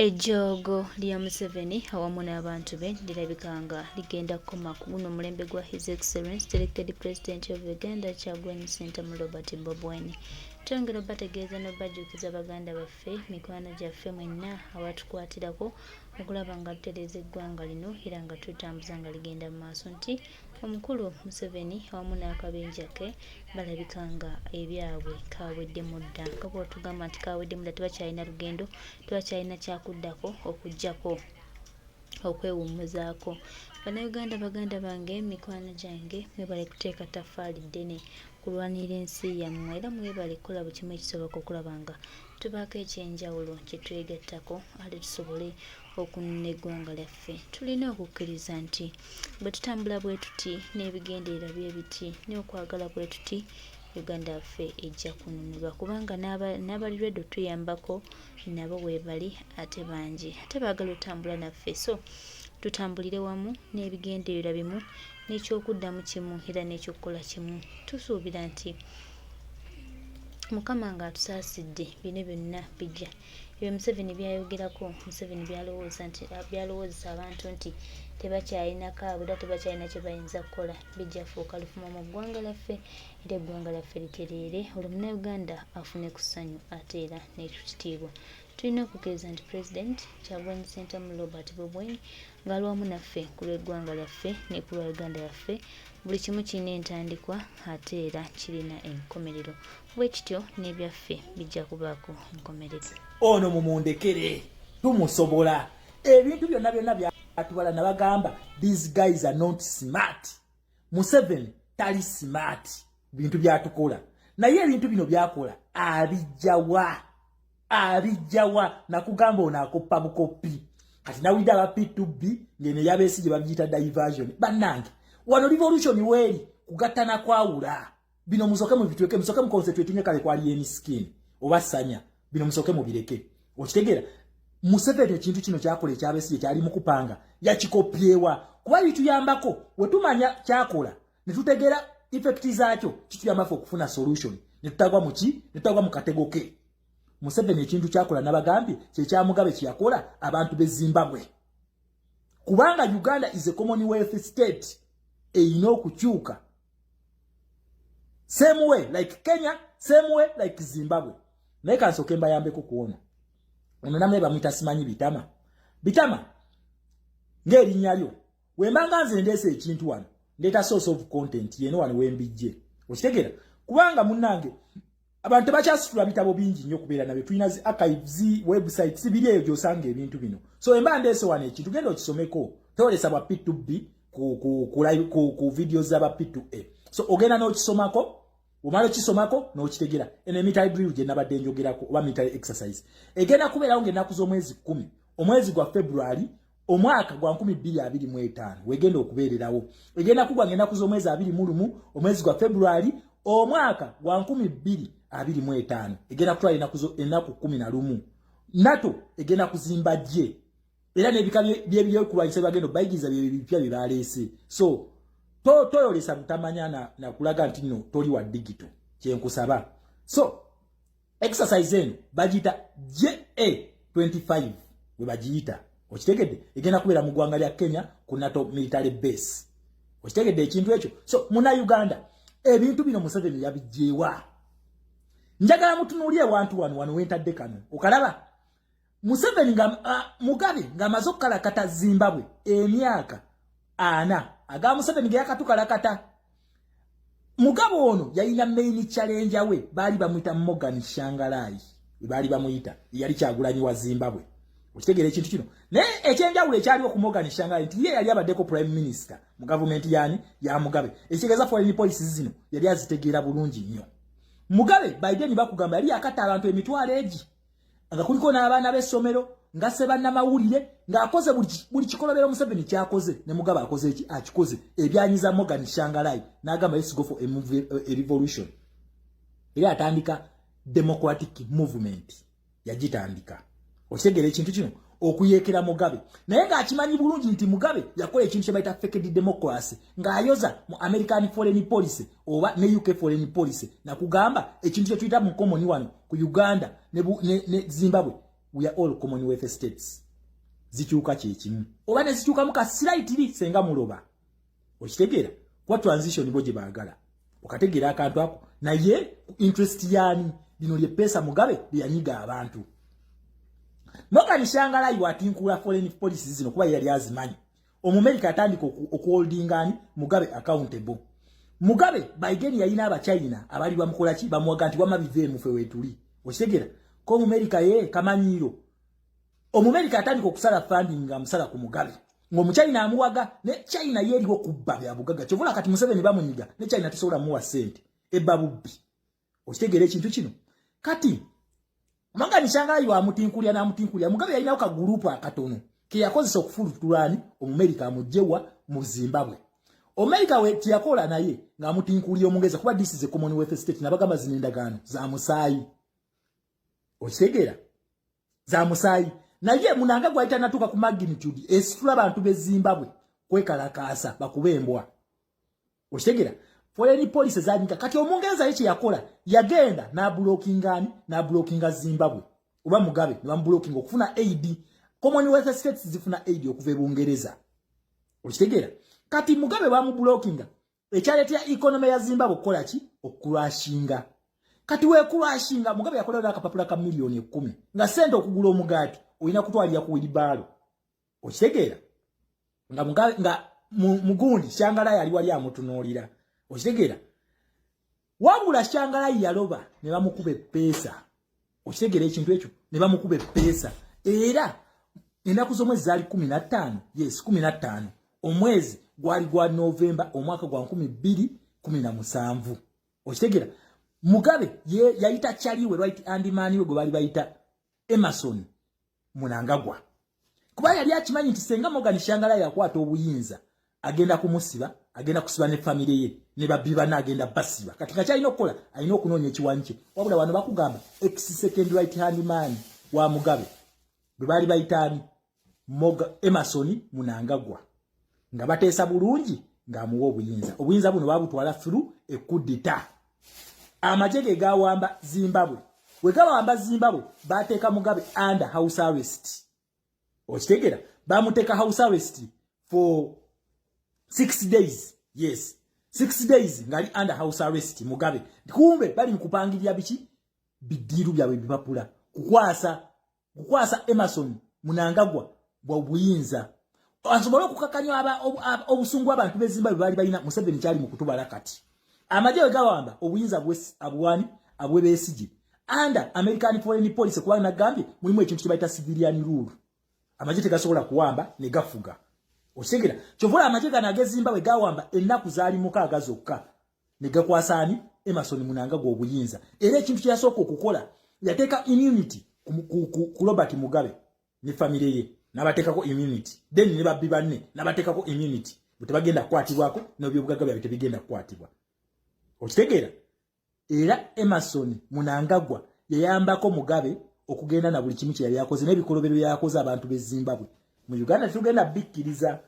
Ejjoogo lya Museveni awamu n'abantu be lirabika nga ligenda kukoma ku guno omulembe gwa His Excellency Elected President of Uganda Kyagulanyi Ssentamu Robert Bobi Wine. Twongera obategeeza n'obajjukiza baganda baffe, mikwano gyaffe mwenna abatukwatirako okulaba nga tutereeza eggwanga lino era nga tulitambuza nga ligenda mu maaso nti Omukulu Museveni awamu n'akabinja ke balabika nga ebyabwe kaaweddemu dda. Nga bw'otugamba nti kaaweddemu dda, tebakyalina lugendo, tebakyalina kyakuddako okuggyako okwewummuzaako. Bannayuganda baganda bange, mikwano gyange, mwebale kuteeka ttaffaali ddene kulwanirira ensi yammwe era mwebale kukola buli kimu ekisoboka okulaba nga tubaako eky'enjawulo kye twegattako ate tusobole okununula eggwanga lyaffe. Tulina okukkiriza nti bwe tutambula bwe tuti n'ebigendererwa bye biti n'okwagala bwe tuti, Uganda yaffe ejja kununulwa kubanga n'abali ready otuyambako nabo weebali ate bangi ate baagala otambula naffe, so tutambulire wamu n'ebigendererwa bimu n'ekyokuddamu kimu era n'ekyokukola kimu. Tusuubira nti Mukama ng'atusaasidde bino byonna bijja. Ebyo Museveni by'ayogerako, Museveni by'alowooza nti by'alowoozesa abantu nti tebakyalina kaabwe era tebakyalina kye bayinza kukola bijja fuuka lufumo mu ggwanga lyaffe era eggwanga lyaffe litereere olwo Munnayuganda afune ku ssanyu ate era n'ekitiibwa. Tulina okukkiriza nti Pulezidenti Kyagulanyi Ssentamu Robert Bobi Wine ng'ali wamu naffe ku lw'eggwanga lyaffe ne ku lwa Uganda yaffe, buli kimu kirina entandikwa ate era kirina enkomerero. Bwe kityo n'ebyaffe bijja kubaako enkomerero. Ono mumundekere, tumusobola. Ebintu byonna byonna byatubala nabagamba, these guys are not smart. Museveni tali smart bintu byatukola, naye ebintu bino byakola abijjawa? Abijjawa? Nakugamba ono akoppa bukoppi. Kati nawulidde aba P2B ngeno eyabesigye babiyita diversion. Bannange, wano revolution weeri kugatta na kwawula. Bino musoke mubitweke, musoke muconcentratinge kale kwali emiskin oba sanya, bino musoke mubireke. Okitegeera? Museveni ekintu kino kyakola ekyabesigye kyali mu kupanga yakikopyewa, kuba bituyambako wetumanya kyakola ne tutegeera effect zaakyo, kituyamba ffe okufuna solution ne tutagwa mu ki, ne tutagwa mu katego ke. Museveni ekintu kyakola nabagambye kyekyamugabe kyeyakola abantu b'e Zimbabwe, kubanga Uganda is a commonwealth state eyina okukyuka same way like Kenya, same way like Zimbabwe. Naye kansooke mbayambeko kuwona ono namwe bamuyita simanyi Bitama. Bitama ng'erinnya lyo, wembanga nze ndeese ekintu wano, ndeeta source of content yeno wano wembijje. Okitegeera? Kubanga munnange abantu tebakyasitula bitabo bingi nnyo okubeera nabyo, tulina zi archives, websites biri eyo gy'osanga ebintu bino. So emba ndeese wano ekintu, genda okisomeko, tolesa bwa P2B ku video z'aba P2A. So ogenda n'okisomako, omala okisomako n'okitegera. Eno emilitary drill gye nabadde njogerako oba military exercise egenda kubeerawo ng'ennaku z'omwezi 10 omwezi gwa February omwaka gwa 2025 wegenda okubeererawo. Egenda kugwa ng'ennaku z'omwezi 21 omwezi gwa February omwaka gwa 2025. Egenda kutwala ennaku 11. NATO egenda kuzimba gye era n'ebika byebyokulwanyisa byebagenda obayigiriza byebipya bye baleese. So toyolesa butamanya nakulaga nti nno toli wa digital, kyenkusaba. So exercise eno bagiyita JA25 we bagiyita. Okitegedde? Egenda kubeera mu ggwanga lya Kenya ku NATO military base. Okitegedde ekintu ekyo? So Munnayuganda, ebintu bino Museveni yabijjeewa? Njagala mutunuulye ewantu wano, wano wentadde kano okalaba. Museveni nga Mugabe ng'amaze okukalakata Zimbabwe emyaka 40 aga Museveni ge yakatukalakata, Mugabe ono yalina main challenger we, baali bamuyita Morgan Tsvangirai, baali bamuyita yali Kyagulanyi wa Zimbabwe. Okitegeera ekintu kino? Naye ekyenjawulo ekyaliwo ku Morgan Tsvangirai nti ye yali abaddeko prime minister mu gavumenti yani ya Mugabe, ekitegeeza foreign policies zino yali azitegeera bulungi nnyo. Mugabe by then bakugamba yali akatta abantu emitwalo egi nga kuliko n'abaana b'essomero, nga ssebannamawulire, ng'akoze buli kikolobero Museveni kyakoze ne Mugabe akoze eki akikoze. Ebyanyiza Morgan Tsvangirai n'agamba, "Let's go for a revolution." Era atandika democratic movement, yagitandika. Okitegeera ekintu kino? Okuyeekera Mugabe, naye ng'akimanyi bulungi nti Mugabe yakola ekintu kye bayita faked democracy, ng'ayoza mu American foreign policy oba ne UK foreign policy. Nakugamba ekintu kye tuyita mu common wano ku Uganda ne Zimbabwe. We are all Commonwealth states. Zikyuka kyekimu oba ne zikyukamu ka slightly senga muloba. Okitegeera? Kuba transition bo gye baagala. Okategeera akantu ako? Naye interest yaani? Lino lye peesa Mugabe lye yanyiga abantu. Morgan Tsvangirai watinkula foreign policies zino kuba yali azimanyi. Omumerika atandika okuholdinga ani? Mugabe accountable. Mugabe by then yalina Abachina abali bamukola ki? Bamuwaga nti wama biveemu, ffe weetuli. Okitegeera ko Omumerika ye kamanyiiro? Omumerika atandika okusala funding nga amusala ku Mugabe, ng'Omuchina amuwaga, ne China ye eriwo kubba bya bugagga. Kyovula kati Museveni bamunyiga, ne China tesobola muwa ssente, ebba bubbi. Okitegeera ekintu kino? Kati Morgan Tsvangirai wamutinkulya n'amutinkulya. Mugabe yalinawo kagurupu akatono ke yakozesa okufulutulani Omumerika amugjewa mu Zimbabwe. Omumerika we kyeyakola naye ng'amutinkulya Omungereza, kuba this is a Commonwealth state. Nabagamba zino endagaano za musaayi. Okitegeera? Za musaayi. Naye Munanga gwali tanatuuka ku magnitude esitula abantu b'e Zimbabwe kwekalakaasa bakube embwa. Okitegeera? Foreign policy zanyika. Kati Omungereza ye kyeyakola, yagenda n'ablockinga ani? N'ablockinga Zimbabwe oba Mugabe ne bamublockinga okufuna aid. Commonwealth states zifuna aid okuva e Bungereza. Okitegeera? Kati Mugabe bamublockinga, ekyaleetera economy ya Zimbabwe okukola ki? Okucrashinga. Kati wecrashinga, Mugabe yakolera akapapula ka 10 miliyoni nga sente okugula omugaati olina kutwalira ku wheelbarrow. Okitegeera? Nga Mugabe nga mugundi Tsvangirai yali wali amutunuulira. Okitegeera? Wabula Tsvangirai yaloba ne bamukuba eppeesa. Okitegeera ekintu ekyo? Ne bamukuba eppeesa. Era ennaku z'omwezi zaali 15, yes, 15, omwezi gwali gwa Novemba, omwaka gwa 2017. Okitegeera? Mugabe ye yayita kyaliwe right hand man we gwe baali bayita Emmerson Mnangagwa, kuba yali akimanyi nti senga Morgan Tsvangirai yakwata obuyinza, agenda kumusiba, agenda kusiba ne famire ye ne babbi banne, agenda basiba. Kati nga kyalina okukola, alina okunoonya ekiwanyi kye. Wabula wano bakugamba ex second right hand man wa Mugabe bwe baali bayitaani Emmerson Mnangagwa, nga bateesa bulungi ng'amuwa obuyinza. Obuyinza buno babutwala through e coup d'état. Amagye ge gawamba Zimbabwe. Bwe gawamba Zimbabwe, bateeka Mugabe under house arrest. Okitegeera? Bamuteeka house arrest for 6 days, yes, 6 days ng'ali under house arrest Mugabe. Kumbe bali mukupangirira biki? Bidiiru byabwe, bipapula kukwasa Emmerson Mnangagwa bwa buyinza asobole okukakanya obusungu abantu b'e Zimbabwe baali balina. Museveni kyali mu kutubala. Kati amagye we gawamba obuyinza, abuwani abwe Besigye under American foreign policy, kuba nagambye mulimu ekintu kye bayita civilian rule. Amagye tegasobola kuwamba ne gafuga. Okitegeera? Kyovula amagye gano ag'e Zimbabwe gawamba, ennaku zaali 6 zokka ne gakwasa ani? Emmerson Mnangagwa obuyinza. Era ekintu kye yasooka okukola, yateeka immunity ku Robert Mugabe ne famire ye, n'abateekako immunity, then ne babbi banne n'abateekako immunity, bwe tebagenda kukwatibwako, n'ebyobugagga byabwe tebigenda kukwatibwa. Okitegeera? Era Emmerson Mnangagwa yayambako Mugabe okugenda na buli kimu kye yali akoze n'ebikolobero byakoze abantu b'e Zimbabwe. Mu Uganda tetugenda bikkiriza.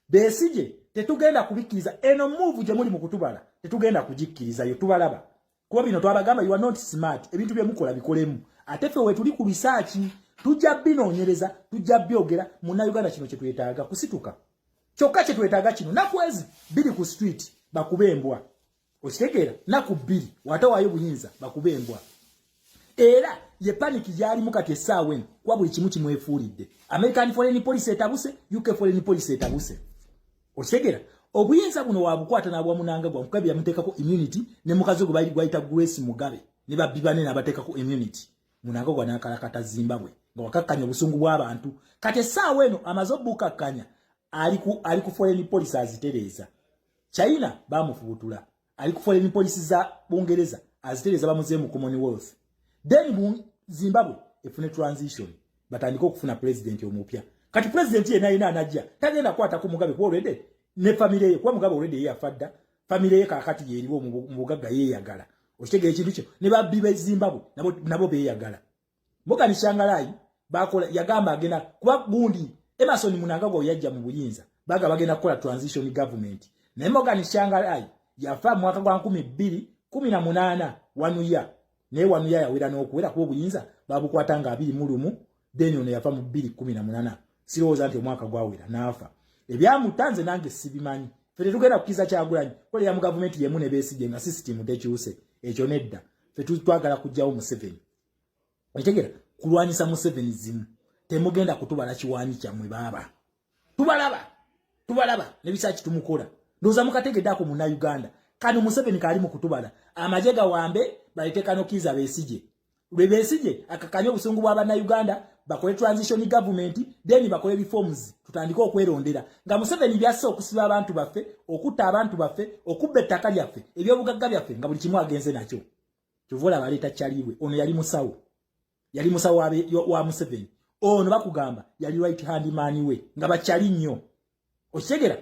Besigye, tetugenda kubikkiriza. Eno move gye muli mu kutubala tetugenda kugikkiriza yo. Tubalaba, kuba bino twabagamba, you are not smart. Ebintu bye mukola bikolemu, ate ffe wetuli ku research, tujja binoonyereza, tujja byogera. Munnayuganda, kino kye twetaaga kusituka kyokka. Kye twetaaga kino, naku ezi 2 ku street bakube embwa. Okitegeera? Naku 2 watawaayo buyinza, bakube embwa. Era ye panic gyalimu kati essaawa eno, kuba buli kimu kimwefuulidde. American foreign policy etabuse, UK foreign policy etabuse. Okitegeera? Obuyinza buno wabukwata n'abwa Mnangagwa. Mugabe yamuteekako immunity ne mukazi gwe gwayita Grace Mugabe ne babbi banne n'abateekako immunity. Mnangagwa n'akalakata Zimbabwe nga wakakkanya obusungu bw'abantu. Kati essaawa eno amaze obukakkanya, ali ku foreign policy azitereeza. China bamufuutula, ali ku foreign policy za Bungereza azitereeza, bamuzeemu mu Commonwealth. Then Zimbabwe efune transition, batandike okufuna president omupya. Kati president yenna yina anajja tagenda kukwata ku Mugabe, kuba already ne famire ye, kuba Mugabe already ye yafa dda. Famire ye kaakati yeeriwo mu bugagga, yeeyagala. Okitegeera ekintu kyo? Ne babbi b'e Zimbabwe nabo beeyagala. Morgan Tsvangirai bakola, yagamba agenda kuba gundi. Emmerson Mnangagwa yajja mu buyinza, baga bagenda kukola transition government, naye Morgan Tsvangirai yafa mu mwaka gwa 2018 wanuya, naye wanuya yawera n'okuwera, kuba obuyinza babukwata nga 21 Then ono yafa mu 2018. Sirowooza nti omwaka gwawera n'afa. Ebyamutta nze nange sibimanyi. Ffe tetugenda kukkiriza Kyagulanyi kolera mu gavumenti yemu ne Besigye nga sisitimu tekyuse. Ekyo nedda. Ffe twagala kuggyawo Museveni. Okitegera? Kulwanyisa Museveni zimu. Temugenda kutubala kiwanyi kyammwe baaba. Tubalaba. Tubalaba ne bisaaki tumukola. Ndowooza mukategedde ako Munnayuganda. Kano Museveni kaali mu kutubala. Amagye gawambe balete kano Kizza Besigye. Lwe Besigye akakanye obusungu bwa Bannayuganda, bakole transition government, then bakole reforms, tutandike okwerondera. Nga Museveni byasse okusiba abantu baffe, okutta abantu baffe, okubba ettaka lyaffe, ebyobugagga byaffe, nga buli kimu agenze nakyo. Kyova olaba aleeta Kyaliibwe. Ono yali musawo. Yali musawo wa Museveni. Ono bakugamba yali right hand man we, nga bakyali nnyo. Okitegera?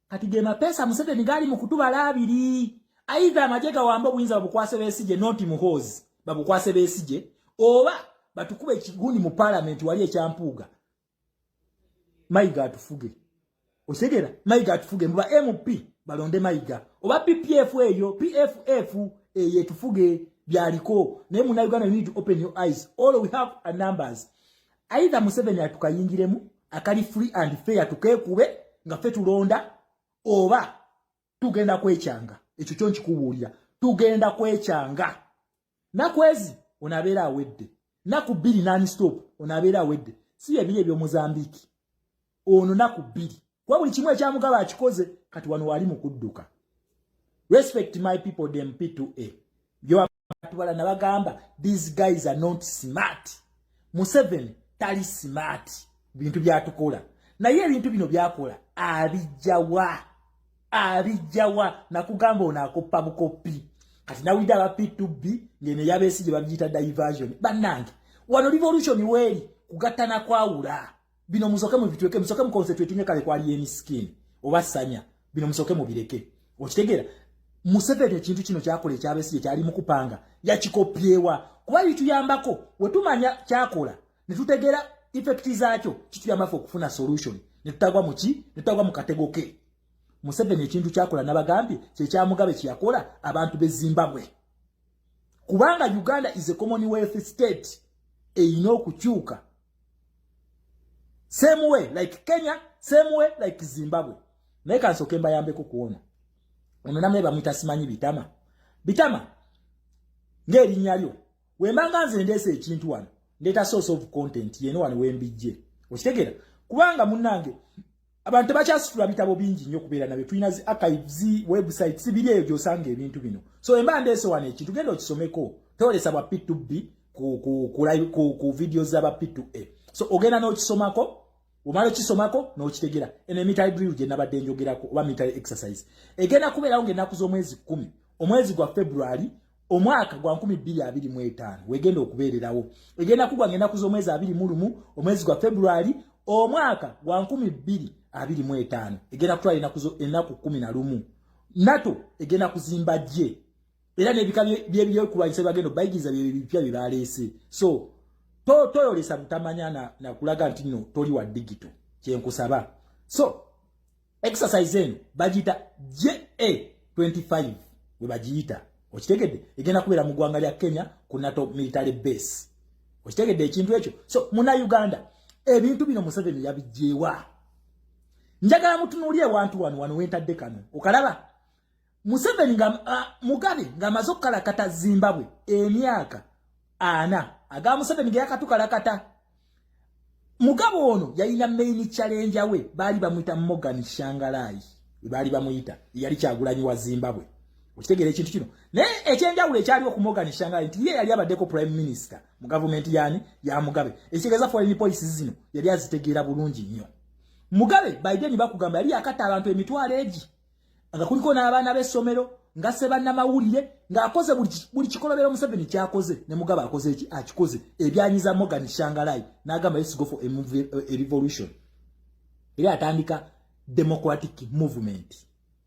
Kati ge mapeesa Museveni gali mu kutubala abiri. Aidha amagye gawambe obuyinza babukwase Besigye, not Muhoozi. Babukwase Besigye, oba batukube ekigundi mu parliament wali ekyampuuga. Mayiga atufuge. Okitegera? Mayiga atufuge. Muba MP balonde Mayiga. Oba PPF eyo, PFF eyo etufuge byaliko. Naye Munnayuganda, you need to open your eyes. All we have are numbers. Either Museveni atukayingiremu, akali free and fair tukeekube nga ffe tulonda, oba tugenda kwekyanga. Ekyo kyo nkikubuulira. Tugenda kwekyanga. Nakwezi ono abeera awedde. Naku 2 non stop ono abeera awedde. Si ebiri eby'Omozambique. Ono naku 2. Kuba buli kimu ekyamugaba akikoze, kati wano wali mu kudduka. Respect my people, them P2A. Byo tubala nabagamba, these guys are not smart. Museveni tali smart. Bintu byatukola. Naye ebintu bino byakola abijjawa. Abijjawa. Nakugamba ono akoppa bukopi. Kati nawulidde aba P2B ng'eno eya Besigye babiyita diversion. Bannange, wano revolution weeri kugatta na kwawula. Bino musoke mubitweke, musoke muconcentratinge kale kwali eni skin oba sanya. Bino musoke mubireke. Okitegeera? Museveni ekintu kino kyakola ekya Besigye kyali mu kupanga yakikopyewa, kuba bituyambako we tumanya kyakola ne tutegeera effect zaakyo, kituyamba ffe okufuna solution ne tutagwa mu ki, ne tutagwa mu katego ke. Museveni ekintu kyakola nabagambye kyekya Mugabe kye yakola abantu b'e Zimbabwe, kubanga Uganda is a commonwealth state eyina okukyuka same way like Kenya, same way like Zimbabwe. Naye kansooke mbayambeko kuwona ono namwe bamuyita simanyi Bitama. Bitama ng'erinnya lyo, wembanga nze ndeese ekintu wano, ndeeta source of content yeno wano wembijje. Okitegeera? Kubanga munnange abantu tebakyasitula bitabo bingi nnyo okubeera nabyo. Tulina zi archives, websites biri eyo gy'osanga ebintu bino. So emba ndeese wano ekintu, genda okisomeko. Tewolesa bwa P2B ku video z'aba P2A. So ogenda n'okisomako, omala okisomako n'okitegera. Eno military drill gye nabadde njogerako oba military exercise egenda kubeerawo ng'ennaku z'omwezi 10, omwezi gwa February, omwaka gwa 2025 wegenda okubeererawo. Egenda kugwa ng'ennaku z'omwezi 21, omwezi gwa February, omwaka gwa 2025. Egenda kutwala ennaku 11. NATO egenda kuzimba gye era n'ebika by'ebyokulwanyisa bagenda obayigiriza bye bipya bye baleese. So toyolesa butamanya na kulaga nti nno toli wa digital, kyenkusaba. So exercise eno bagiyita JA25 we bagiyita. Okitegedde? Egenda kubeera mu ggwanga lya Kenya ku NATO military base. Okitegedde ekintu ekyo? So Munnayuganda, ebintu bino Museveni yabijjeewa? Njagala mutunuulye ewantu wano, wano wentadde kano okalaba. Museveni nga Mugabe ng'amaze okukalakata Zimbabwe emyaka 40 aga Museveni ge yakatukalakata, Mugabe ono yalina main challenger we, baali bamuyita Morgan Tsvangirai. Baali bamuyita yali Kyagulanyi wa Zimbabwe. Okitegeera ekintu kino? Naye ekyenjawulo ekyaliwo ku Morgan Tsvangirai nti ye yali abaddeko prime minister mu gavumenti yani ya Mugabe, ekitegeeza foreign policies zino yali azitegeera bulungi nnyo. Mugabe Biden bakugamba yali akatta abantu emitwalo egi nga kuliko n'abaana b'essomero, nga se bannamawulire, ng'akoze buli kikolobero Museveni kyakoze ne Mugabe akoze eki akikoze. Ebyanyiza Morgan Tsvangirai n'agamba, "Let's go for a revolution." Era atandika democratic movement,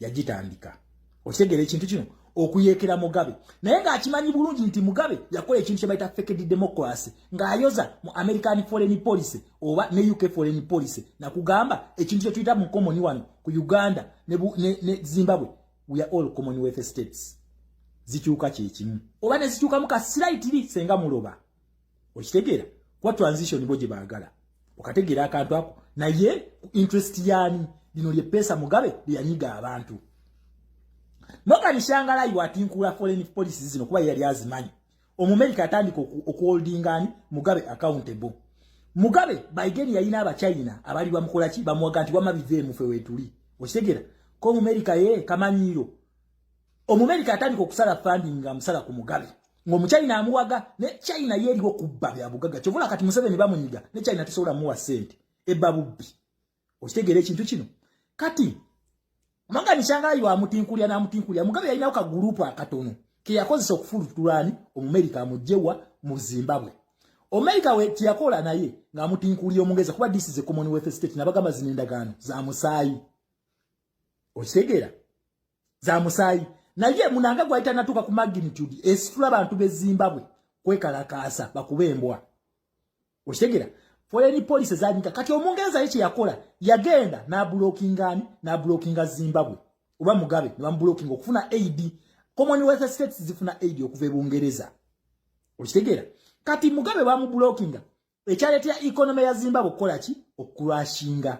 yagitandika. Okitegeera ekintu kino? Okuyeekera Mugabe, naye ng'akimanyi bulungi nti Mugabe yakola ekintu kye bayita faked democracy, ng'ayoza mu American foreign policy oba ne UK foreign policy. Nakugamba ekintu kye tuyita mu common wano ku Uganda ne Zimbabwe, we are all commonwealth states. Zikyuka kyekimu oba ne zikyukamu ka slightly senga muloba. Okitegeera? Kuba transition bo gye baagala. Okategeera akantu ako? Naye interest yaani? Lino lye peesa Mugabe lye abantu. Morgan Tsvangirai watinkula foreign policies zino kuba yali azimanyi. Omumerika atandika okuholdinga ani? Mugabe accountable. Mugabe by then yalina Abachina abali bamukola ki? Bamuwaga nti wama biveemu, ffe weetuli. Okitegeera ko? Omumerika ye kamanyiiro. Omumerika atandika okusala funding nga amusala ku Mugabe, ng'Omuchina amuwaga, ne China yeeriwo kubba bya bugagga. Kyovula kati Museveni bamunyiga, ne China tesobola muwa ssente, ebba bubbi. Okitegeera ekintu kino? Kati Morgan Tsvangirai wamutinkulya n'amutinkulya. Mugabe yalinawo kagurupu akatono ke yakozesa okufulutulani Omumerika amugyewa mu Zimbabwe. Omumerika we kyeyakola naye ng'amutinkulya Omungereza, kuba this is a Commonwealth state. Nabagamba zino endagaano za musaayi. Okitegeera? Za musaayi. Naye Mnangagwa gwayita natuuka ku magnitude esitula abantu b'e Zimbabwe kwekalakaasa bakube embwa. Okitegeera? Foreign policy zanyika. Kati Omungereza ye kyeyakola, yagenda n'ablockinga ani? N'ablockinga Zimbabwe oba Mugabe ne bamublockinga okufuna aid. Commonwealth states zifuna aid okuva e Bungereza. Okitegeera? Kati Mugabe bamublockinga, ekyaleetera economy ya Zimbabwe okukola ki? Okucrashinga.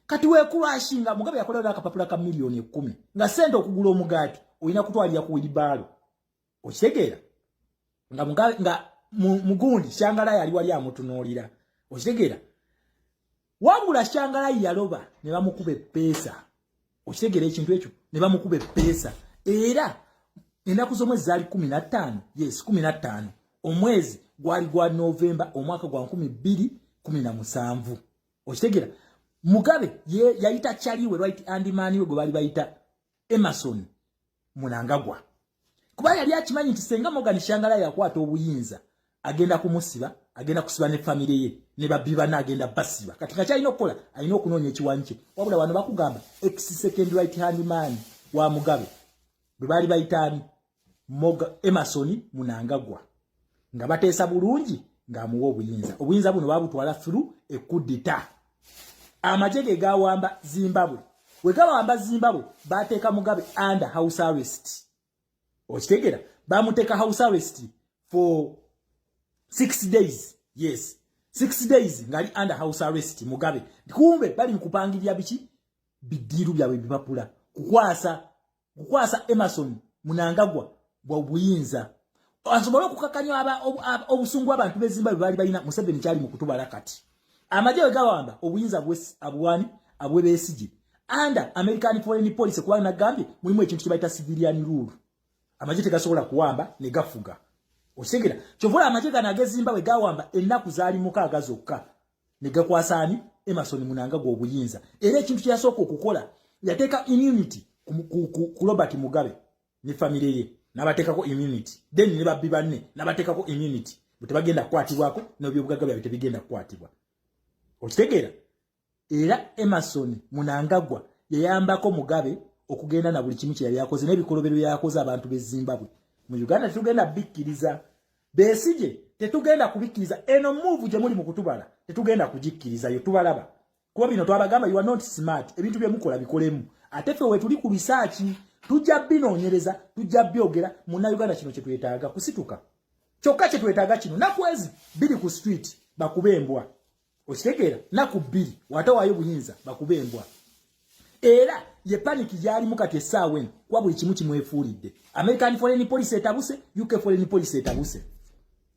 Kati wecrashinga, Mugabe yakolera akapapula ka miliyoni 10, nga sente okugula omugaati olina kutwalira ku wheelbarrow. Okitegeera? Nga Mugabe nga mugundi Tsvangirai ali wali amutunuulira. Okitegeera? Wabula Tsvangirai yaloba ne bamukuba eppeesa. Okitegeera ekintu ekyo? Ne bamukuba eppeesa. Era ennaku z'omwezi zaali 15, yes, 15, omwezi gwali gwa Novemba, omwaka gwa 2017. Okitegeera? Mugabe ye yayita kyaliwe right hand man we gwe baali bayita Emmerson Mnangagwa, kuba yali akimanyi nti senga Morgan Tsvangirai yakwata obuyinza, agenda kumusiba, agenda kusiba ne famire ye ne babbi banne, agenda basiba. Kati nga kyalina okukola, alina okunoonya ekiwanyi kye. Wabula wano bakugamba ex second right hand man wa Mugabe bwe baali bayitaani Emmerson Mnangagwa, nga bateesa bulungi ng'amuwa obuyinza. Obuyinza buno babutwala through e coup d'état. Amagye ge gawamba Zimbabwe. We gawamba Zimbabwe, bateeka Mugabe under house arrest. Okitegeera? Bamuteeka house arrest for 6 days, yes, 6 days ng'ali under house arrest Mugabe. Kumbe bali mukupangirira biki? Bidiiru byabwe, bipapula kukwasa Emmerson Mnangagwa bwa buyinza, asobole okukakanya obusungu abantu b'e Zimbabwe baali balina. Museveni kyali mu kutubala. Kati amagye we gawamba obuyinza, abuwani abwe Besigye under American foreign policy, kuba nagambye mulimu ekintu kye bayita civilian rule. Amagye tegasobola kuwamba ne gafuga. Okitegeera? Kyovula amagye gano ag'e Zimbabwe gawamba, ennaku zaali 6 zokka ne gakwasa ani? Emmerson Mnangagwa obuyinza. Era ekintu kye yasooka okukola, yateeka immunity ku Robert Mugabe ne famire ye, n'abateekako immunity, then ne babbi banne n'abateekako immunity, bwe tebagenda kukwatibwako, n'ebyobugagga byabwe tebigenda kukwatibwa. Okitegeera? Era Emmerson Mnangagwa yayambako Mugabe okugenda na buli kimu kye yali akoze n'ebikolobero byakoze abantu b'e Zimbabwe. Mu Uganda tetugenda bikkiriza. Besigye, tetugenda kubikkiriza. Eno move gye muli mu kutubala tetugenda kugikkiriza. Yo tubalaba, kuba bino twabagamba, you are not smart. Ebintu bye mukola bikolemu, ate ffe wetuli ku research, tujja binoonyereza, tujja byogera. Munnayuganda, kino kye twetaaga kusituka kyokka. Kye twetaaga kino, naku ezi 2 ku street bakube embwa. Okitegeera? Naku 2 watawaayo buyinza, bakube embwa. Era ye panic gyalimu kati essaawa eno, kuba buli kimu kimwefuulidde. American foreign policy etabuse, UK foreign policy etabuse.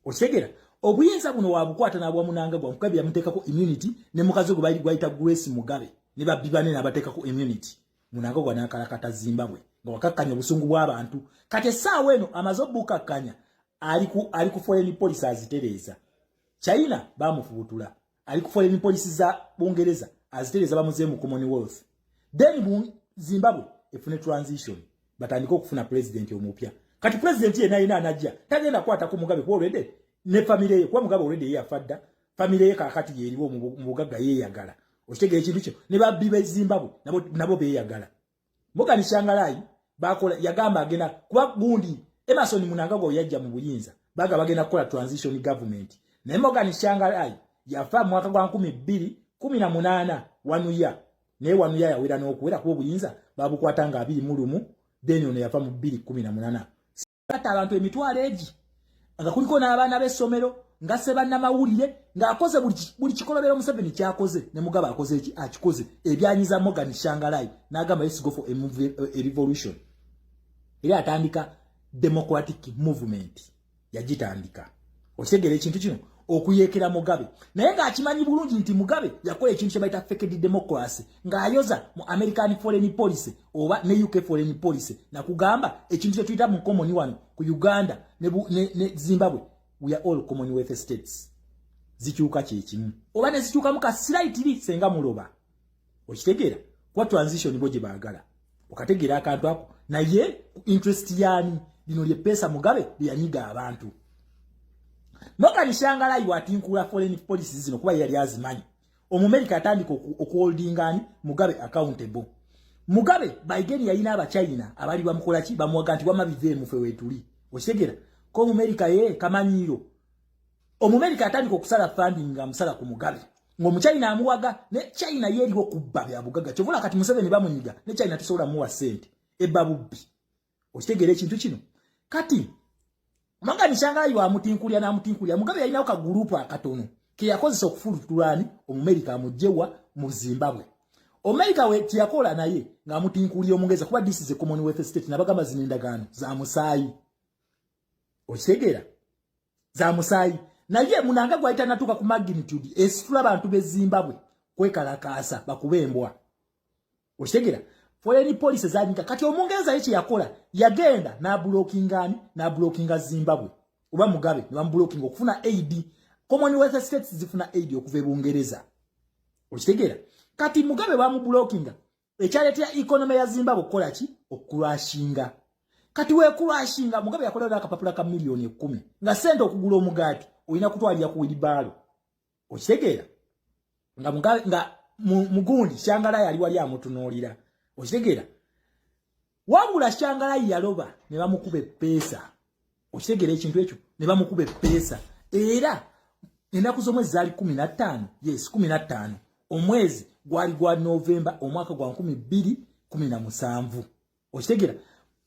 Okitegeera? Obuyinza buno wabukwata n'abwa Mnangagwa. Mugabe yamuteekako immunity, ne mukazi gwe gwayita Grace Mugabe ne babbi banne n'abateekako immunity. Mnangagwa n'akalakata Zimbabwe nga wakakkanya obusungu bw'abantu. Kati essaawa eno amaze obukakkanya, ali ku foreign policy azitereeza. China bamufuutula, ali ku foreign policy za Bungereza azitereeza, bamuzeemu mu Commonwealth. Then Zimbabwe efune transition, batandike okufuna president omupya. Kati president yenna yina anajja tagenda kukwata ku Mugabe, kuba already ne famire ye, kuba Mugabe already ye yafa dda, famire ye kaakati yeeriwo mu bugagga, yeeyagala. Okitegeera ekintu kyo? Ne babbi b'e Zimbabwe nabo beeyagala. Morgan Tsvangirai bakola, yagamba agenda kuba gundi. Emmerson Mnangagwa yajja mu buyinza, baga bagenda kukola transition government, naye Morgan Tsvangirai yafa mu mwaka gwa 2018 wanuya, naye wanuya yawera n'okuwera, kuba obuyinza babukwata nga 21, then ono yafa mu 2018. Ata abantu emitwalo egi nga kuliko n'abaana b'essomero. nga sebannamawulire ng'akoze buli kikolobero Museveni kyakoze ne Mugabe akoze eki akikoze ebyanyiza Morgan Tsvangirai n'agamba, "Let's go for a revolution." Era atandika democratic movement, yagitandika. Okitegeera ekintu kino, okuyeekera Mugabe, naye ng'akimanyi bulungi nti Mugabe yakola ekintu kye bayita faked democracy, ng'ayoza mu American foreign policy oba ne UK foreign policy. Nakugamba ekintu kye tuyita mu common wano ku Uganda ne Zimbabwe, we are all Commonwealth states. Zikyuka kyekimu oba ne zikyukamu ka slightly senga muloba. Okitegeera, kuba transition bo gye baagala. Okategeera akantu ako? Naye interest yaani lino lyepeesa Mugabe lyeyanyiga abantu. Morgan Tsvangirai watinkula foreign policies zino kuba yali azimanyi. Omumerika atandika okuholdinga ani? Mugabe accountable. Mugabe by then yalina Abachina abali bamukola ki, bamuwaga nti wama biveemu, ffe weetuli. Okitegeera ko Omumerika ye kamanyiiro. Omumerika atandika okusala funding nga amusala ku Mugabe, ng'Omuchina amuwaga, ne China ye eriwo kubba bya bugagga. Kyovula kati Museveni bamunyiga, ne China tesobola muwa ssente, ebba bubbi. Okitegeera ekintu kino? Kati Morgan Tsvangirai wamutinkulya n'amutinkulya. Mugabe yalinawo kagurupu akatono ke yakozesa okufulutulani Omumerika amugjewa mu Zimbabwe. Omumerika we kyeyakola naye ng'amutinkulya Omungereza, kuba this is a Commonwealth state. Nabagamba zino endagaano za musaayi. Okitegeera, za musaayi. Naye Munanga gwali tanatuuka ku magnitude esitula abantu b'e Zimbabwe kwekalakaasa bakube embwa. Okitegeera, foreign policy zanyika. Kati Omungereza ye kyeyakola, yagenda n'ablockinga ani? N'ablockinga Zimbabwe oba Mugabe ne bamublockinga okufuna aid. Commonwealth states zifuna aid okuva e Bungereza. Okitegeera, kati Mugabe bamublockinga, ekyaleetera economy ya Zimbabwe okukola ki? Okucrashinga. Kati wecrashinga, Mugabe yakolera akapapula ka miliyoni 10, nga sente okugula omugaati olina kutwalira ku wheelbarrow. Okitegeera, nga Mugabe nga mugundi Tsvangirai ali wali amutunuulira. Okitegeera, wabula Tsvangirai yaloba ne bamukuba eppeesa. Okitegeera ekintu ekyo? Ne bamukuba eppeesa. Era ennaku z'omwezi zaali 15, yes, 15, omwezi gwali gwa Novemba, omwaka gwa 2017. Okitegeera,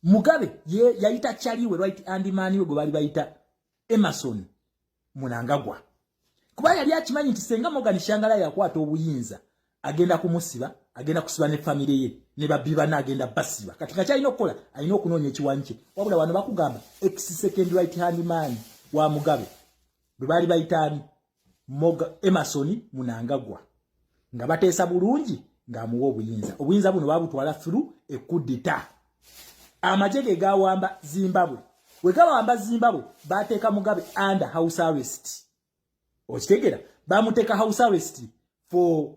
Mugabe ye yayita kyaliwe right hand man we gwe baali bayita Emmerson Mnangagwa, kuba yali akimanyi nti senga Morgan Tsvangirai yakwata obuyinza, agenda kumusiba, agenda kusiba ne famire ye ne babbi banne, agenda basiba. Kati nga kyalina okukola, alina okunoonya ekiwanyi kye. Wabula wano bakugamba ex second right hand man wa Mugabe bwe baali bayitaani Emmerson Mnangagwa, nga bateesa bulungi ng'amuwa obuyinza. Obuyinza buno babutwala through e coup d'état. Amagye ge gawamba Zimbabwe. We gawamba Zimbabwe, bateeka Mugabe under house arrest. Okitegeera, bamuteeka house arrest for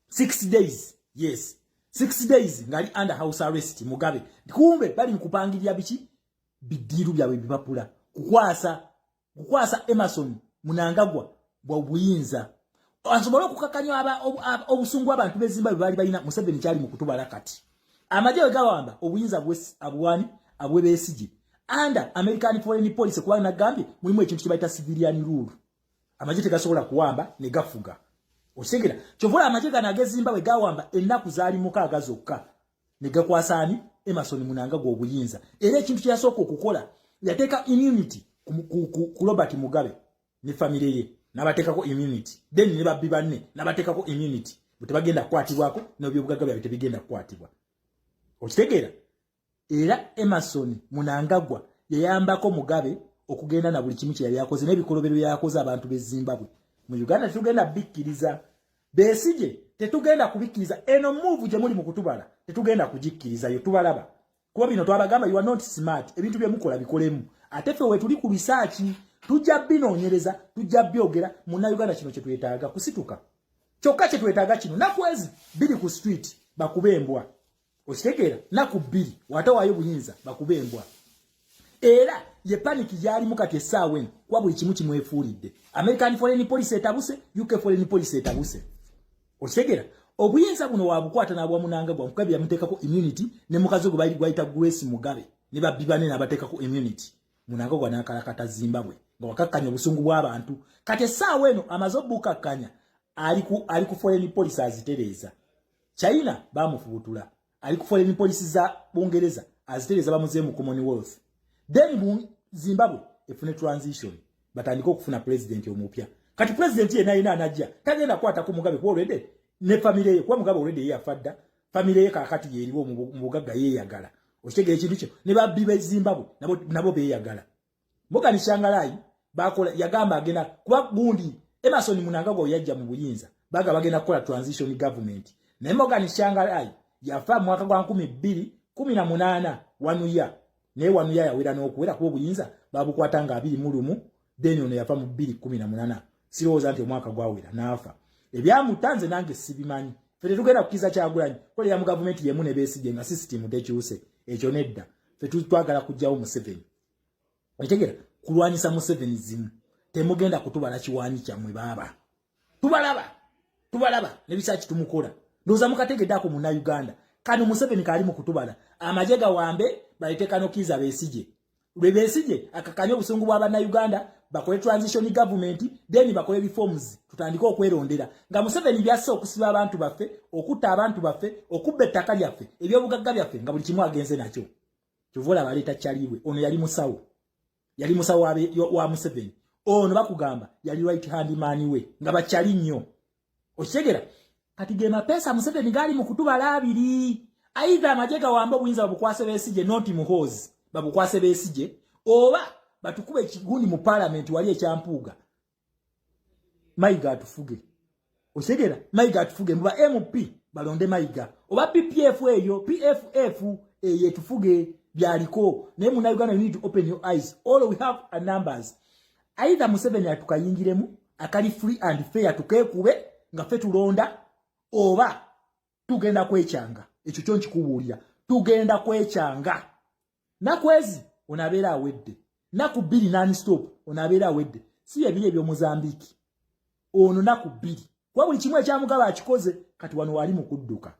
6 days, yes, 6 days ng'ali under house arrest Mugabe. Kumbe bali mukupangirira biki? Bidiiru byabwe, bipapula kukwasa Emmerson Mnangagwa bwa buyinza, asobole okukakanya obusungu abantu b'e Zimbabwe baali balina. Museveni kyali mu kutubala. Kati amagye we gawamba obuyinza, abuwani abwe Besigye under American foreign policy, kuba nagambye mulimu ekintu kye bayita civilian rule. Amagye tegasobola kuwamba ne gafuga. Okitegeera, kyovula amagye gano ag'e Zimbabwe gawamba, ennaku zaali 6 zokka ne gakwasa ani? Emmerson Mnangagwa obuyinza. Era ekintu kye yasooka okukola, yateeka immunity ku Robert Mugabe ne famire ye, n'abateekako immunity, then ne babbi banne n'abateekako immunity, bwe tebagenda kukwatibwako, n'ebyobugagga byabwe tebigenda kukwatibwa. Okitegeera, era Emmerson Mnangagwa yayambako Mugabe okugenda na buli kimu kye yali akoze n'ebikolobero byakoze abantu b'e Zimbabwe. Mu Uganda tetugenda bikkiriza. Besigye, tetugenda kubikkiriza. Eno move gye muli mu kutubala tetugenda kugikkirizayo. Tubalaba, kuba bino twabagamba, you are not smart. Ebintu bye mukola bikolemu, ate ffe wetuli ku research, tujja binoonyereza, tujja byogera. Munnayuganda, kino kye twetaaga kusituka kyokka. Kye twetaaga kino, naku ezi 2 ku street bakube embwa. Okitegeera, naku 2 watawaayo buyinza, bakube embwa. Era ye panic gyalimu kati essaawa eno, kuba buli kimu kimwefuulidde. American foreign policy etabuse, UK foreign policy etabuse. Okitegeera, obuyinza buno wabukwata n'abwa Mnangagwa. Mugabe yamuteekako immunity, ne mukazi gwe gwayita Grace Mugabe ne babbi banne n'abateekako immunity. Mnangagwa n'akalakata Zimbabwe nga wakakkanya obusungu bw'abantu. Kati essaawa eno amaze obukakkanya, ali ku foreign policy azitereeza. China bamufuutula, ali ku foreign policy za Bungereza azitereeza, bamuzeemu Commonwealth, then Zimbabwe efune transition. Batandike okufuna pulezidenti omupya. Kati pulezidenti yenna yina anajja tagenda kukwata ku Mugabe, kuba olwedde ne famire ye, kuba Mugabe olwedde ye yafa dda. Famire ye kaakati yeeriwo mu bugagga, yeeyagala. Okitegeera ekintu kyo? Ne babbi b'e Zimbabwe nabo beeyagala. Morgan Tsvangirai bakola, yagamba agenda kuba gundi. Emmerson Mnangagwa yajja mu buyinza, baga bagenda kukola transition government, naye Morgan Tsvangirai yafa mu mwaka gwa 2018 wanuya, naye wanuya yawera n'okuwera, kuba obuyinza babukwata nga 21. Then ono yafa mu 2018. Sirowooza nti omwaka gwawera n'afa. Ebyamutta nze nange sibimanyi. Ffe tetugenda kukiza Kyagulanyi kolera mu gavumenti yemu ne Besigye nga sisitimu tekyuse. Ekyo nedda. Ffe twagala kuggyawo Museveni. Otegera kulwanyisa Museveni zimu. Temugenda kutubala kiwanyi kyammwe. Baaba tubalaba, tubalaba nebisaki tumukola. Ndowooza mukategedde ako, Munnayuganda. Kano Museveni kaali mu kutubala. Amagye gawambe, balete kano Kiiza Besigye. Lwe Besigye akakanye obusungu bwa Bannayuganda, bakole transition government, then bakole reforms, tutandike okwerondera. Nga Museveni byasse, okusiba abantu baffe, okutta abantu baffe, okubba ettaka lyaffe, ebyobugagga byaffe, nga buli kimu agenze nakyo. Kyova olaba aleeta kyaliibwe. Ono yali musawo, yali musawo wa Museveni. Ono bakugamba yali right hand man we, nga bakyali nnyo. Okitegera? Kati ge mapeesa Museveni gaali mu kutubala abiri: aidha amagye gawambe obuyinza, babukwase Besigye, not Muhoozi, babukwase Besigye, oba batukube ekigundi mu paalamenti wali ekyampuuga, Mayiga atufuge. Okitegera? Mayiga atufuge. Muba MP balonde Mayiga oba PPF, eyo PFF eyo etufuge. Byaliko. Naye Munnayuganda, you need to open your eyes. All we have are numbers. Either Museveni atukayingiremu akali free and fair, tukekube nga ffe tulonda, oba tugenda kwekyanga. Ekyo kyo nkikubuulira, tugenda kwekyanga. Nakwezi ono abeera awedde, naku 2 non-stop ono abeera awedde. Si ebiri eby'Omuzambiki. Ono naku 2, kuba buli kimu ekyamugaba akikoze. Kati wano wali mu kudduka.